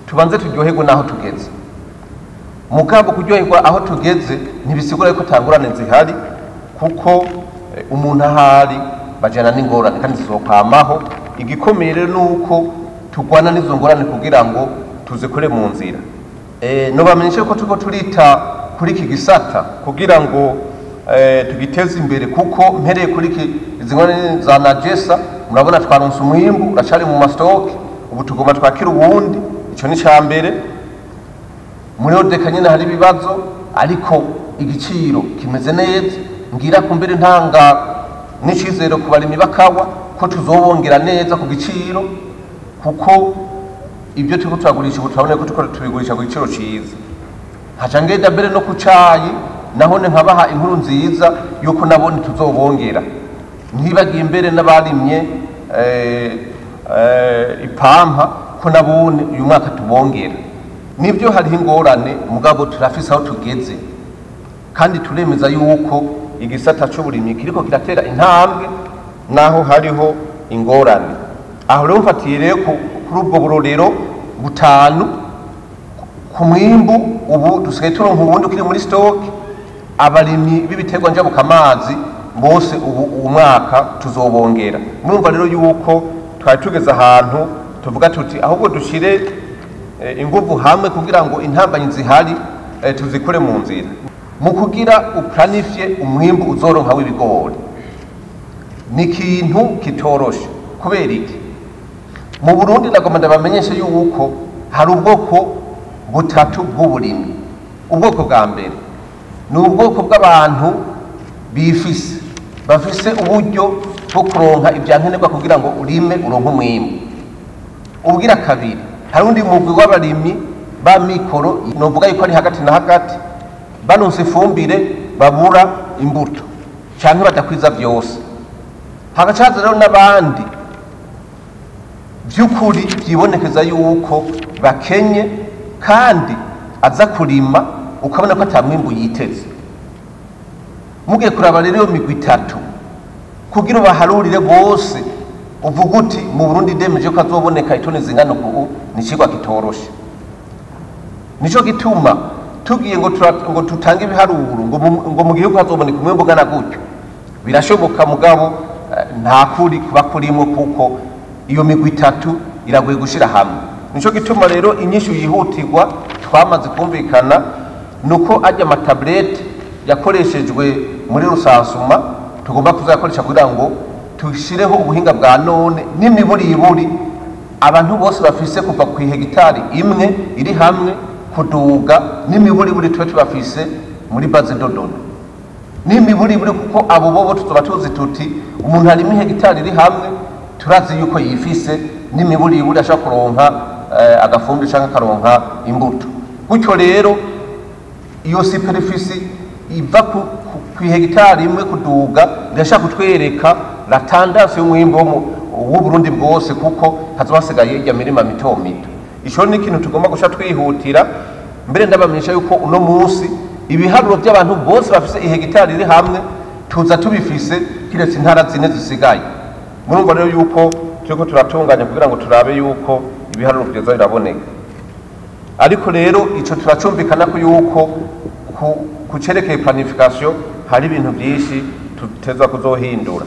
Tubanze turyoherwe naho tugeze. Mugabo kuryoherwa aho tugeze ntibisigura yuko tangurane zihari, kuko umuntu ahari bajana n'ingorane kandi zizokwamaho. Igikomeye rero nuko turwana n'izo ngorane kugira ngo tuzikore mu nzira. Nobamenyesha ko turiko turita kuri iki gisata kugira ngo tugiteze imbere, kuko mpereye kuri izi ngorane za Najesa, murabona twaronse umwimbu uracari mu mastoke, ubu tugomba twakira uwundi. Ico ni ca mbere. Muri odeka nyene hari ibibazo, ariko igiciro kimeze neza. Ngira ku mbere ntanga n'icizero ku barimyi bakawa ko tuzobongera neza ku giciro, kuko ibyo turiko turagurisha ubu turabona ko turiko tubigurisha ku giciro ciza. Nkaca ngenda mbere no ku cayi, nahone nkabaha inkuru nziza yuko nabone tuzobongera. Ntibagiye mbere n'abarimye ipampa ko nabone uyu mwaka tubongera. Nibyo hariho ingorane, mugabo turafise aho tugeze, kandi turemeza yuko igisata c'uburimyi kiriko kiratera intambwe naho hariho ingorane. Aho rero mfatiye rero kuri ubwo burorero butanu ku mwimbu, ubu dusigaye turonka uwundi ukiri muri stock. Abarimyi b'ibiterwa njabukamazi bose ubu uwu mwaka tuzobongera. Murumva rero yuko twari tugeze ahantu tuvuga tuti ahubwo dushire inguvu hamwe kugira ngo intambanyi zihari tuzikure mu nzira. Mu kugira uplanifye umwimbu uzoronka w'ibigori ni ikintu kitoroshe. Kubera iki? Mu Burundi nagomba ndabamenyeshe yuko hari ubwoko butatu bw'uburimyi. Ubwoko bwa mbere ni ubwoko bw'abantu bifise, bafise uburyo bwo kuronka ivyankenerwa kugira ngo urime uronke umwimbu. Ubwira kabiri, hari undi mugwi w'abarimyi ba mikoro, novuga yuko ari hagati na hagati, baronse ifumbire babura imbuto canke badakwiza vyose. Hagacaza rero n'abandi vy'ukuri vyibonekeza yuko bakenye, kandi aza kurima ukabona ko ata mwimbu yiteze. Mugiye kuraba rero iyo migwi itatu kugira ubaharurire bose, uvuga uti mu Burundi ndemeje ko azoboneka itoni zingana uku, ni icigwa kitoroshe. Nico gituma tugiye ngo tutange ibiharuro ngo mu gihugu hazoboneka umwimbu ungana gutyo, birashoboka, mugabo nta kuri kuba kurimwo, kuko iyo migwi itatu iragoye gushira hamwe. Nico gituma rero inyishu yihutirwa twamaze kumvikana nuko ajya amatablete yakoreshejwe muri rusansuma tugomba kuzakoresha kugira ngo tushireho ubuhinga bwa none n'imiburiburi abantu bose bafise kuva ku hegitari imwe iri hamwe kuduga, n'imiburiburi tube tubafise muri base de données n'imiburiburi, kuko abo bobo tuzoba tuzi tuti umuntu arima hegitari iri hamwe turazi yuko yifise n'imiburiburi ashaka kuronka agafumbire canke akaronka imbuto. Gutyo rero iyo superficie iva ku hegitari imwe kuduga irashaka kutwereka la tendance y'umwimbu w'Uburundi bwose, kuko hazoba hasigaye irya mirima mito mito. Ico ni ikintu tugomba guca twihutira. Mbere ndabamenyesha yuko uno munsi ibiharuro by'abantu bose bafise ihegitari iri hamwe tuza tubifise, kiretse intara zine zisigaye. Murumva rero yuko turiko turatunganya kugira ngo turabe yuko ibiharuro vyoza biraboneka. Ariko rero ico turacumvikana ko yuko ku cerekeye planification hari ibintu byinshi tuteza kuzohindura.